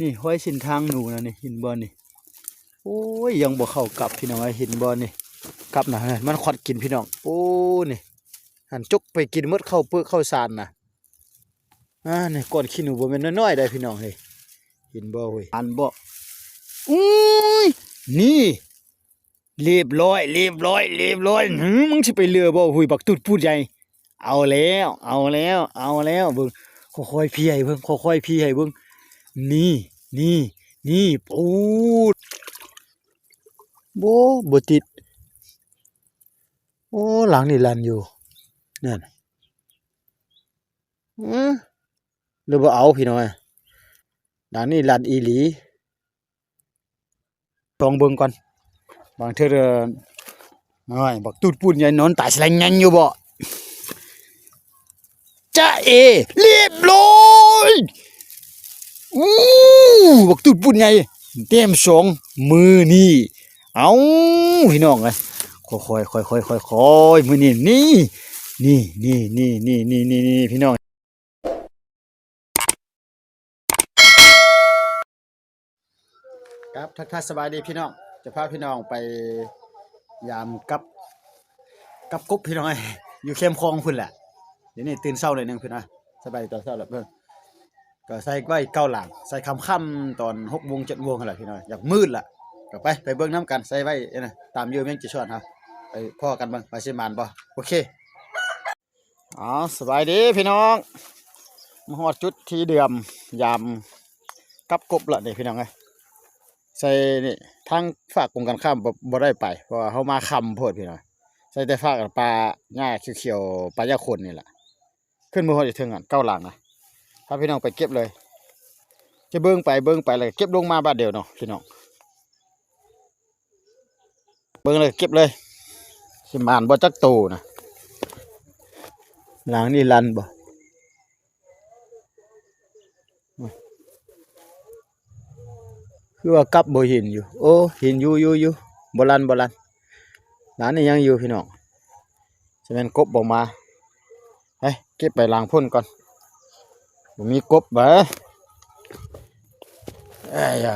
ນີ້ຮອຍເສັ້ນທາງໜູນະນີ້ ເຫັນບໍ່ນີ້? ໂອ້ຍ ຍັງບໍ່ເຂົ້າກັບພີ່ນ້ອງເອີຍ ເຫັນບໍ່ນີ້? ກັບນະ ມັນຄວັດກິນພີ່ນ້ອງ ໂອ້ ນີ້ ຫັ້ນ ຈົກໄປກິນໝົດເຂົ້າເປິກເຂົ້າສານນະ. ອ່າ ນີ້ກ້ອນຂີ້ໜູບໍ່ແມ່ນນ້ອຍໆໃດພີ່ນ້ອງເອີຍ ເຫັນບໍ່ເຮີ້ຍ? ອັນບໍ່ ອຸ້ຍ ນີ້ ລຽບຮ້ອຍ ລຽບຮ້ອຍ ລຽບຮ້ອຍ. ຫື ມຶງຊິໄປເຫຼືອບໍ່? ຫຸຍ ບັກຕູດປູດໃຫຍ່ ເອົາແລ້ວ ເອົາແລ້ວ ເອົາແລ້ວ. ເບິ່ງ ຄ່ອຍໆພີໃຫ້ເບິ່ງ ຄ່ອຍໆພີໃຫ້ເບິ່ງ. ນີ້ ນີ້ ນີ້ ປູດ ໂອ້ ບໍ່ຕິດ. ໂອ້ ຫຼັງນີ້ລັ່ນຢູ່ ນັ້ນ ເອີ ຫຼືບໍ່ເອົາພີ່ນ້ອງເອີຍ? ຫຼັງນີ້ລັ່ນອີ່ຫຼີ. ລອງເບິ່ງກ່ອນ ບາງເທື່ອ ໂອ້ຍ ບັກຕູດປູດໃຫຍ່ນອນຕາຍສະໄລແງ່ງຢູ່ບໍ່? ຈະເອ ລຽບຮ້ອຍ. ອູ້ ບັກຕູດປູດໃຫຍ່ ແຕ້ມສອງມື້ນີ້. ເອົ້າ ພີ່ນ້ອງເອີຍ ຄ່ອຍໆ ຄ່ອຍໆ ຄ່ອຍໆ ມື້ນີ້ ນີ້ ນີ້ ພີ່ນ້ອງ. ຄັບ ທັກທາຍສະບາຍດີພີ່ນ້ອງ ຈະພາພີ່ນ້ອງໄປຢາມກັບ ກັບກົບພີ່ນ້ອງເອີຍ ຢູ່ແຄມຂອງພຸ້ນແຫຼະ. ດຽວນີ້ຕື່ນເຊົ້າໜ້ອຍໜຶ່ງພີ່ນ້ອງ ສະບາຍດີຕອນເຊົ້າແຫຼະເບິ່ງ ກໍໃສ່ໄວ້ເກົ້າຫຼັງ ໃສ່ຄ່ຳໆ ຕອນຫົກໂມງເຈັດໂມງຫັ້ນແຫຼະພີ່ນ້ອງ ຢາກມືດລະ. ກໍໄປ ໄປເບິ່ງນຳກັນ ໃສ່ໄວ້ ເອີ ຕາມຢູ່ແມງຈີຊອນເຮົາ ໄປພໍ້ກັນເບິ່ງວ່າຊິໝານບໍ່. ໂອເຄ. ເອົາ ສະບາຍດີພີ່ນ້ອງ ມາຮອດຈຸດທີ່ເດີມ ຢາມກັບກົບລະນີ້ພີ່ນ້ອງເອີຍ. ໃສ່ນີ້ ທາງຟາກກົງກັນຂ້າມບໍ່ ບໍ່ໄດ້ໄປ ເພາະວ່າເຮົາມາຄ່ຳໂພດພີ່ນ້ອງ. ໃສ່ແຕ່ຟາກປ່າຫຍ້າຂຽວໆ ປ່າຫຍ້າຂົນນີ້ລະ. ຂຶ້ນມາຮອດຢູ່ເທິງຫັ້ນ ເກົ້າຫຼັງນະ ພາພີ່ນ້ອງໄປເກັບເລີຍ. ຈະເບິ່ງໄປເບິ່ງໄປ ແລ້ວກໍເກັບລົງມາບາດດຽວເນາະພີ່ນ້ອງ. ເບິ່ງເລີຍ ເກັບເລີຍ ຊິໝານບໍ່ຈັກໂຕນະ. ຫຼັງນີ້ລັ່ນບໍ່? ຄືວ່າກັບບໍ່ເຫັນຢູ່. ໂອ້ ເຫັນຢູ່ ຢູ່ ຢູ່ ບໍ່ລັ່ນ ບໍ່ລັ່ນ. ຫຼັງນີ້ຍັງຢູ່ພີ່ນ້ອງ ຈະແມ່ນກົບບໍ່ມາ. ໄປເກັບໄປຫຼັງພຸ້ນກ່ອນ ບໍ່ມີກົບເບີ. ເອີຍ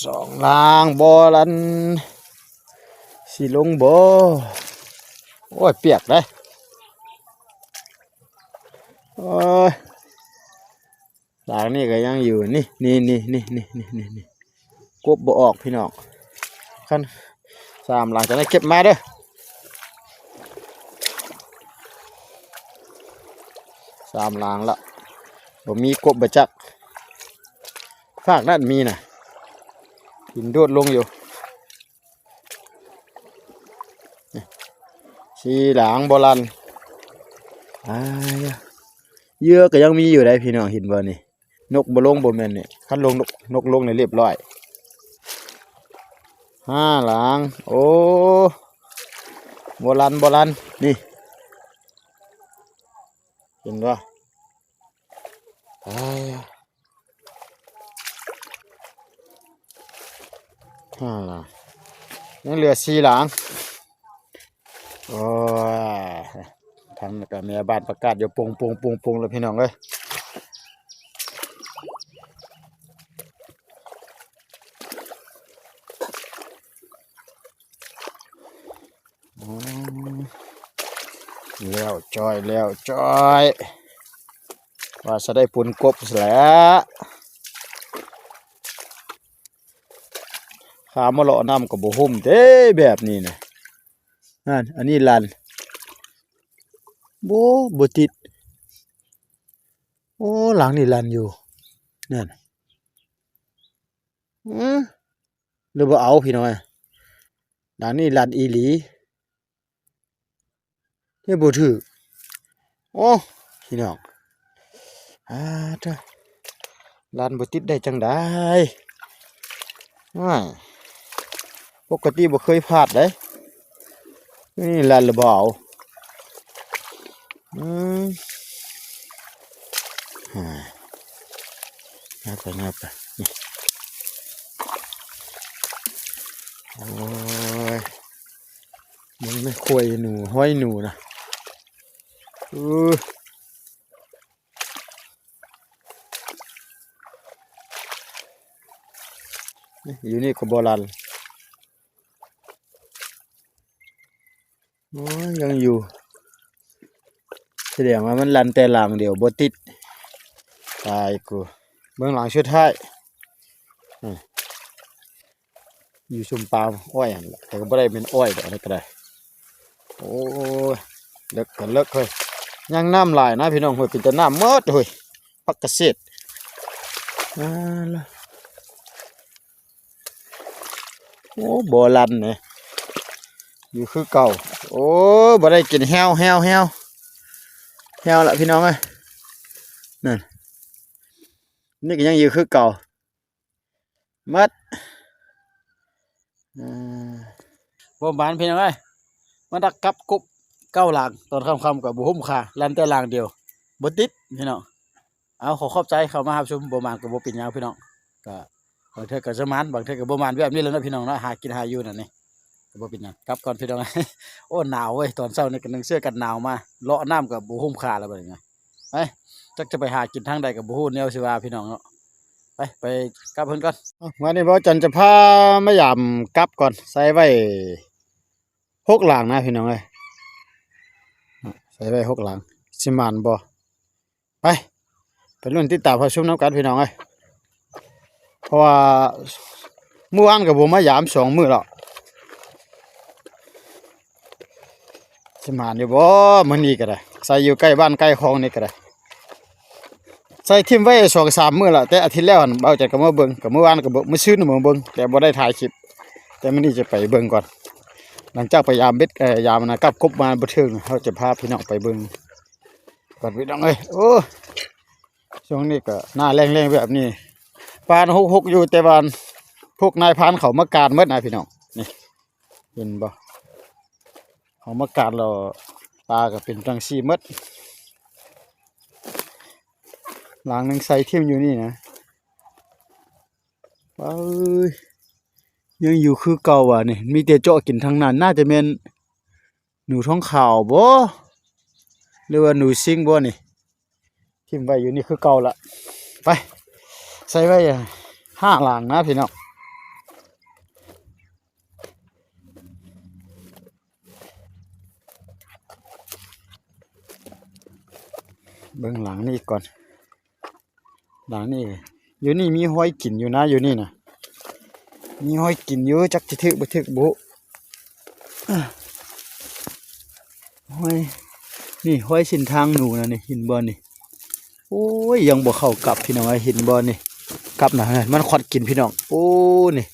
ສອງຫຼັງບໍ່ລັ່ນ ຊິລົງບໍ່? ໂອ້ຍ ປຽກເດ້. ໂອ້ຍ ຫຼັງນີ້ກໍຍັງຢູ່ ນີ້ ນີ້ ນີ້ ກົບບໍ່ອອກພີ່ນ້ອງ. ຄັນສາມຫຼັງຈະໄດ້ເກັບມາເດີ. ສາມຫຼັງລະ ບໍ່ມີກົບບໍ່ຈັກ. ຟາກນັ້ນມີນະ ຫີນໂດດລົງຢູ່. ສີ່ຫຼັງບໍ່ລັ່ນ. ອາຍ ເຫຍື່ອກໍຍັງມີຢູ່ໄດ໋ພີ່ນ້ອງ ເຫັນບໍ່ນີ້? ນົກບໍ່ລົງ ບໍ່ແມ່ນນີ້ ຄັນລົງ ນົກ ນົກລົງນີ້ລຽບຮ້ອຍ. ຫ້າຫຼັງ ໂອ້ ບໍ່ລັ່ນ ບໍ່ລັ່ນ ນີ້ ເຫັນບໍ່? ອ້າຍ ຫ້າຫຼັງ ຍັງເຫຼືອສີ່ຫຼັງ. ໂອ້ຍ ທາງນັ້ນກໍແມ່ບ້ານປະກາດຢູ່ ໂປ່ງໆໆໆ ແລ້ວພີ່ນ້ອງເອີຍ. ອືມ ແລ້ວຈ້ອຍ ແລ້ວຈ້ອຍ ວ່າຊິໄດ້ປຸນກົບຊັ້ນແຫຼະ. ຂ້າມາເລາະນ້ຳກໍບໍ່ຮົ່ມເດ້ ແບບນີ້ນະ. ນັ້ນ ອັນນີ້ລັ່ນ ໂອ້ ບໍ່ຕິດ. ໂອ້ ຫຼັງນີ້ລັ່ນຢູ່ ນັ້ນ ອື ຫຼືບໍ່ເອົາ ພີ່ນ້ອງເອີຍ. ຫຼັງນີ້ລັ່ນອີ່ຫຼີ ເຮັດບໍ່ຖືກ. ໂອ້ ພີ່ນ້ອງ ອາ ເທີ ລັ່ນບໍ່ຕິດໄດ້ຈັ່ງໃດ? ໂອ້ຍ ປົກກະຕິບໍ່ເຄີຍພາດເດ້. ນີ້ລັ່ນລະບໍ່ເອົາ. ອືມ ຫາ ຫາໄປ ຫາໄປ ນີ້ ໂອ້ຍ ເບິ່ງແມ່ ຄວາຍໜູ ຮອຍໜູນະ. ເອີ ຢູ່ນີ້ກໍບໍ່ລັ່ນ. ໂອ້ຍ ຍັງຢູ່ ສະແດງວ່າມັນລັ່ນແຕ່ລ່າງດຽວ ບໍ່ຕິດ. ຕາຍກູ ເບິ່ງຫຼັງສຸດທ້າຍ ອື ຢູ່ຊຸມປ່າອ້ອຍຫັ້ນແຫຼະ ແຕ່ກໍບໍ່ໄດ້ແມ່ນອ້ອຍດອກ ອັນນີ້ກໍໄດ້. ໂອ້ຍ ເລິກກໍເລິກເຮີ້ຍ ຍັງນ້ຳຫຼາຍນະພີ່ນ້ອງເຮີ້ຍ ເປັນຕານ້ຳໝົດເຮີ້ຍ ຜັກກະເສດ ອາລະ. ໂອ້ ບໍ່ລັ່ນເດ້ ຢູ່ຄືເກົ່າ. ໂອ້ ບໍ່ໄດ້ກິນແຮ້ວ ແຮ້ວ ແຮ້ວ ແຮ້ວລະພີ່ນ້ອງເອີຍ. ນັ້ນ ນີ້ກໍຍັງຢູ່ຄືເກົ່າໝົດ. ເອີ ບໍ່ໝານພີ່ນ້ອງເອີຍ ມາດັກກັບກົບເກົ້າຫຼັງ ຕອນຄ່ຳໆກໍບໍ່ຄຸ້ມຄ່າ ລັ່ນແຕ່ລ່າງດຽວ ບໍ່ຕິດພີ່ນ້ອງ. ເອົາ ຂໍຂອບໃຈເຂົ້າມາຮັບຊົມ ບໍ່ໝານກໍບໍ່ເປັນຫຍັງພີ່ນ້ອງ ກະບາງເທື່ອກໍຈະໝານ ບາງເທື່ອກໍບໍ່ໝານ ແບບນີ້ແຫຼະເນາະພີ່ນ້ອງເນາະ ຫາກິນຫາຢູ່ນັ້ນນີ້ ກໍບໍ່ເປັນຫຍັງ. ກັບກ່ອນພີ່ນ້ອງ ໂອ້ ໜາວເວີຍ ຕອນເຊົ້ານີ້ກໍນຸ່ງເສື້ອກັນໜາວມາ ເລາະນ້ຳກໍບໍ່ຄຸ້ມຄ່າແລ້ວບັດນີ້ນະ. ໄປ ຈັກຈະໄປຫາກິນທາງໃດກໍບໍ່ຮູ້ແນວຊິວ່າພີ່ນ້ອງເນາະ. ໄປ ໄປກັບເພິ່ນກ່ອນ. ເອົ້າ ມື້ນີ້ບ່າວຈັນຈະພາມາຢາມກັບກ່ອນ ໃສ່ໄວ້ຫົກຫຼັງນະພີ່ນ້ອງເອີຍ ໃສ່ໄວ້ຫົກຫຼັງ ຊິໝານບໍ່? ໄປ ໄປລຸ້ນຕິດຕາມຮັບຊົມນຳກັນພີ່ນ້ອງເອີຍ ເພາະວ່າມື້ວານກໍບໍ່ມາຢາມສອງມື້ແລ້ວ ຊິໝານຢູ່ບໍ່ມື້ນີ້ກໍໄດ້. ໃສ່ຢູ່ໃກ້ບ້ານໃກ້ຄອງນີ້ກໍໄດ້ ໃສ່ຖິ້ມໄວ້ສອງສາມມື້ແລ້ວ ແຕ່ອາທິດແລ້ວຫັ້ນ ບ່າວຈັນກໍມາເບິ່ງ ກໍມື້ວານກໍເບິ່ງ ມື້ຊືນກໍມາເບິ່ງ ແຕ່ບໍ່ໄດ້ຖ່າຍຄລິບ. ແຕ່ມື້ນີ້ຈະໄປເບິ່ງກ່ອນ ຫຼັງຈາກໄປຢາມເບັດ ເອີ ຢາມອັນນະ ກັບກົບມາບໍ່ເຖິງ ເຮົາຈະພາພີ່ນ້ອງໄປເບິ່ງກ່ອນພີ່ນ້ອງເອີຍ. ໂອ້ ຊ່ວງນີ້ກໍໜ້າແລ້ງໆແບບນີ້ ປານຫົກໆຢູ່ ແຕ່ວ່າພວກນາຍພານເຂົາມາການໝົດນະພີ່ນ້ອງ. ນີ້ ເຫັນບໍ່ ເຂົາມາການແລ້ວ ປາກໍເປັນຈັ່ງຊີ້ໝົດ. ຫຼັງໜຶ່ງໃສ່ຖິ້ມຢູ່ນີ້ນະ ເອີຍ ຍັງຢູ່ຄືເກົ່າຫວານີ້ ມີແຕ່ເຈາະກິນທັງນັ້ນ ໜ້າຈະແມ່ນໜູທອງຂາວບໍ ຫຼືວ່າໜູຊິງບໍນີ້. ຖິ້ມໄວ້ຢູ່ນີ້ຄືເກົ່າລະ ໄປ ໃສ່ໄວ້ຫ້າຫຼັງນະພີ່ນ້ອງ. ເບິ່ງຫຼັງນີ້ກ່ອນ ຫຼັງນີ້ ຢູ່ນີ້ມີຮອຍກິນຢູ່ນະ ຢູ່ນີ້ນະ ມີຮອຍກິນຢູ່ ຈັກຊິຖືກບໍ່ຖືກບໍ່ຮູ້. ຮອຍ ນີ້ຮອຍເສັ້ນທາງໜູນະນີ້ ເຫັນບໍ່ນີ້? ໂອ້ຍ ຍັງບໍ່ເຂົ້າກັບພີ່ນ້ອງເອີຍ ເຫັນບໍ່ນີ້? ກັບນະ ມັນຄວັດກິນພີ່ນ້ອງ. ໂອ້ ນີ້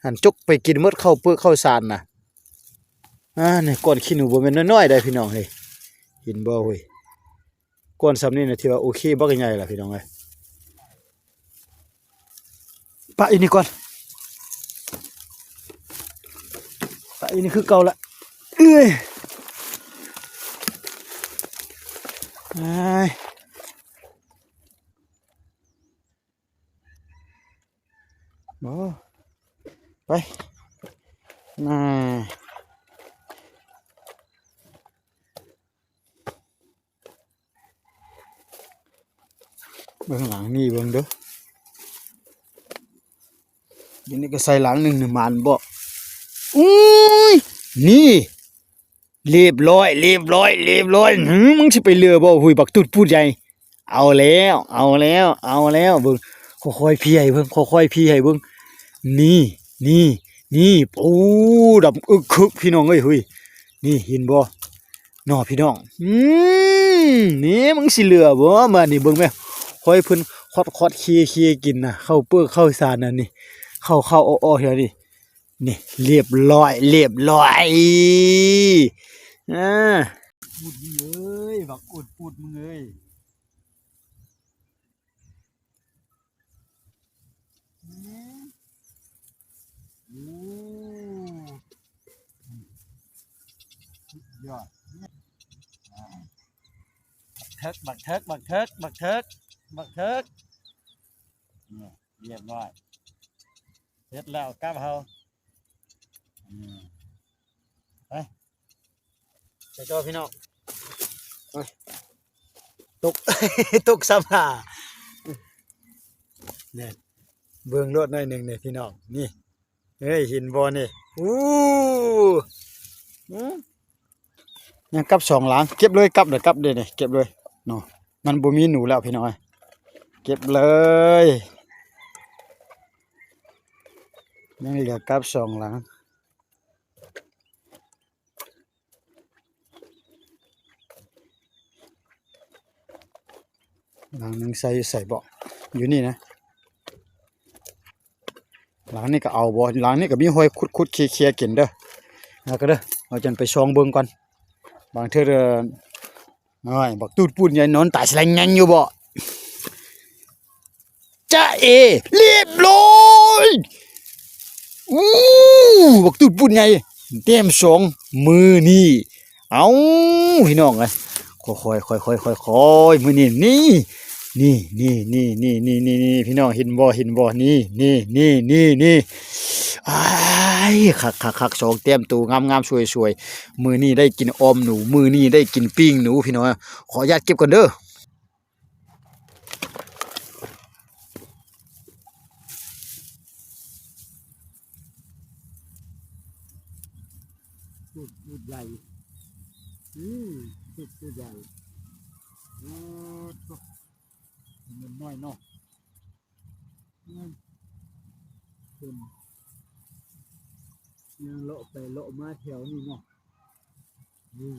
ຫັ້ນ ຈົກໄປກິນໝົດເຂົ້າເປືອກເຂົ້າສານນະ. ອ່າ ນີ້ ກ້ອນຂີ້ໜູບໍ່ແມ່ນນ້ອຍໆໄດ໋ພີ່ນ້ອງເອີຍ ເຫັນບໍ່ເຮີ້ຍ? ກ້ອນສ່ຳນີ້ນະ ຖືວ່າໂອເຄບັກໃຫຍ່ລະພີ່ນ້ອງເອີຍ. ປະອີ່ນີ້ກ່ອນ ປະອີ່ນີ້ຄືເກົ່າລະ ເອີຍ ອ້າຍ ບໍ່ ໄປ ນາ. ເບິ່ງຫຼັງນີ້ເບິ່ງເດີ້ ດຽວນີ້ກໍໃສ່ຫຼັງໜຶ່ງນີ້ ໝານບໍ່? ອຸ້ຍ ນີ້ ລຽບຮ້ອຍ ລຽບຮ້ອຍ ລຽບຮ້ອຍ. ຫື ມຶງຊິໄປເຫຼືອບໍ່? ຫຸຍ ບັກຕຸດປູດໃຫຍ່ ເອົາແລ້ວ ເອົາແລ້ວ ເອົາແລ້ວ. ເບິ່ງ ຄ່ອຍໆພີໃຫ້ເບິ່ງ ຄ່ອຍໆພີໃຫ້ເບິ່ງ ນີ້ ນີ້ ນີ້. ໂອ້ ດຳອຶກຄຶກພີ່ນ້ອງເອີຍ ຫຸຍ ນີ້ ເຫັນບໍ່? ເນາະພີ່ນ້ອງ ອືມ ນີ້ ມັນຊິເຫຼືອບໍ່? ມານີ້ເບິ່ງແມ້ ຮອຍເພິ່ນຄອດໆເຄໆກິນນະ ເຂົ້າເປິກເຂົ້າສານນະ ນີ້ ເຂົ້າໆອອກໆແຖວນີ້ ນີ້ ລຽບຮ້ອຍ ລຽບຮ້ອຍ ອາ ປູດມຶງເອີຍ ບັກອຸດປູດມຶງເອີຍ. ອືມ ໂອ້ ສຸດຍອດ ບັກເທີກ ບັກເທີກ ບັກເທີກ ບັກເທີກ ບັກເທີກ ນີ້ ລຽບຮ້ອຍ ເສັດແລ້ວກັບເຮົາ ອືມ ໄປ. ໃສ່ຕໍ່ພີ່ນ້ອງ ໂອ້ຍ ຕົກ ຕົກຊ້ຳຫາ ແນ່ ເບິ່ງໂລດໜ້ອຍໜຶ່ງນີ້ພີ່ນ້ອງ ນີ້ ເອີຍ ເຫັນບໍ່ນີ້? ອູ້ ອື ຍັງກັບສອງຫຼັງ ເກັບເລີຍ ກັບເດີ ກັບເດີນີ້ ເກັບເລີຍເນາະ ມັນບໍ່ມີໜູແລ້ວພີ່ນ້ອງເອີຍ ເກັບເລີຍ ຍັງເຫຼືອກັບສອງຫຼັງ. ຫຼັງໜຶ່ງໃສ່ຢູ່ໃສເບາະ? ຢູ່ນີ້ນະ ຫຼັງນີ້ກໍເອົາບໍ່? ຫຼັງນີ້ກໍມີຮອຍຂຸດໆເຄຍໆກິນເດີ ແລ້ວກໍເດີ ເຮົາຈັ່ງໄປສ່ອງເບິ່ງກ່ອນ ບາງເທື່ອ ໂອ້ຍ ບັກຕູດປູດໃຫຍ່ນອນຕາຍສະແລງແງງຢູ່ບໍ່? ຈະເອ ລຽບຮ້ອຍ ອູ້ ບັກຕູດປູດໃຫຍ່ ແຕ້ມສອງ ມື້ນີ້ ເອົ້າ ພີ່ນ້ອງເອີຍ ຄ່ອຍໆ ຄ່ອຍໆ ຄ່ອຍໆ ມື້ນີ້ ນີ້ ນີ້ ນີ້ ພີ່ນ້ອງເຫັນບໍ່? ເຫັນບໍ່? ນີ້ ນີ້ ນີ້ ນີ້ ນີ້ ອ້າຍ ຄັກໆໆ ສອງແຕ້ມໂຕງາມໆ ສວຍໆ ມື້ນີ້ໄດ້ກິນອ່ອມໜູ ມື້ນີ້ໄດ້ກິນປີ້ງໜູ ພີ່ນ້ອງ ຂໍອະນຸຍາດເກັບກ່ອນເດີ. ປູດ ປູດໃຫຍ່ ອື ຕູດ ຕູດໃຫຍ່ ໂອ້ ເງິນນ້ອຍເນາະ ອື ເພິ່ນຍັງເລາະໄປເລາະມາແຖວນີ້ເນາະ ອື.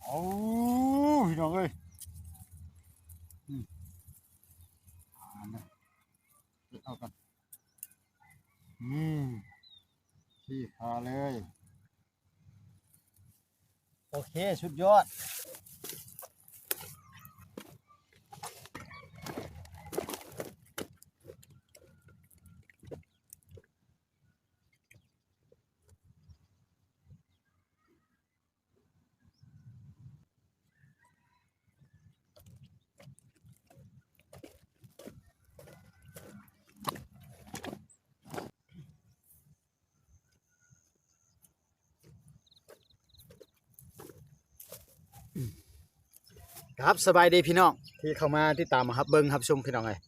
ໂອ້ ພີ່ນ້ອງເອີຍ ອື ເອົາກັນ ອື ຊີ້ຄາເລີຍ. ໂອເຄ ສຸດຍອດ. ຄັບ ສະບາຍດີພີ່ນ້ອງທີ່ເຂົ້າມາຕິດຕາມຮັບເບິ່ງຮັບຊົມພີ່ນ້ອງເອີຍ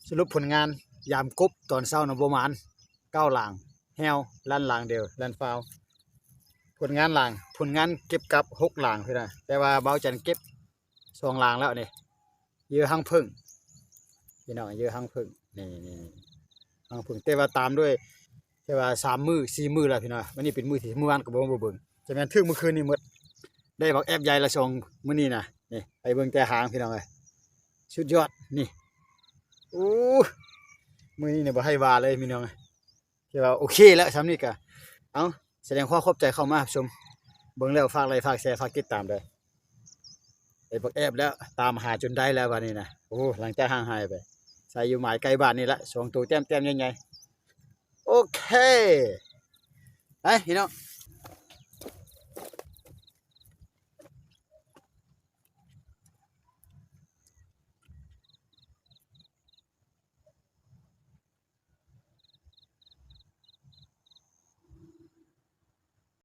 ສະຫຼຸບຜົນງານຍາມກົບຕອນເຊົ້ານະ ປະມານເກົ້າຫຼັງ ແຮວລັນຫຼັງດຽວ ລັນຟາວ ຜົນງານຫຼັງ ຜົນງານເກັບກັບຫົກຫຼັງພີ່ນ້ອງ ແຕ່ວ່າບ່າວຈັນເກັບ ສອງຫຼັງແລ້ວນີ້ ເຍື່ອຮັງເຜິ້ງ ພີ່ນ້ອງ ເຍື່ອຮັງເຜິ້ງ ນີ້ ນີ້ ຮັງເຜິ້ງ ແຕ່ວ່າຕາມດ້ວຍ ແຕ່ວ່າສາມມື້ສີ່ມື້ແລ້ວພີ່ນ້ອງ ມື້ນີ້ເປັນມື້ທີ ມື້ວານກໍບໍ່ ບໍ່ເບິ່ງ ຈະແມ່ນຖືກມື້ຄືນນີ້ໝົດ ໄດ້ບັກແອບໃຫຍ່ລະສອງມື້ນີ້ນະ ນີ້ ໄປເບິ່ງແຕ່ຫາງພີ່ນ້ອງເອີຍ ສຸດຍອດ ນີ້ ໂອ້ ມື້ນີ້ນີ້ບໍ່ໃຫ້ວ່າເລີຍພີ່ນ້ອງເອີຍ ຖືວ່າໂອເຄແລ້ວ ຊ່ຳນີ້ກະ ເອົ້າ ສະແດງຄວາມຂອບໃຈເຂົ້າມາຮັບຊົມ ເບິ່ງແລ້ວຝາກໄລ້ ຝາກແຊ ຝາກຕິດຕາມເດີ ໄດ້ບັກແອບແລ້ວ ຕາມຫາຈົນໄດ້ແລ້ວບາດນີ້ນະ ໂອ້ ຫຼັງຈາກຫ່າງຫາຍໄປ ໃສ່ຢູ່ໝາຍໃກ້ບ້ານນີ້ລະ ສອງໂຕແຕ້ມໆ ໃຫຍ່ໆ ໂອເຄ ໄປພີ່ນ້ອງ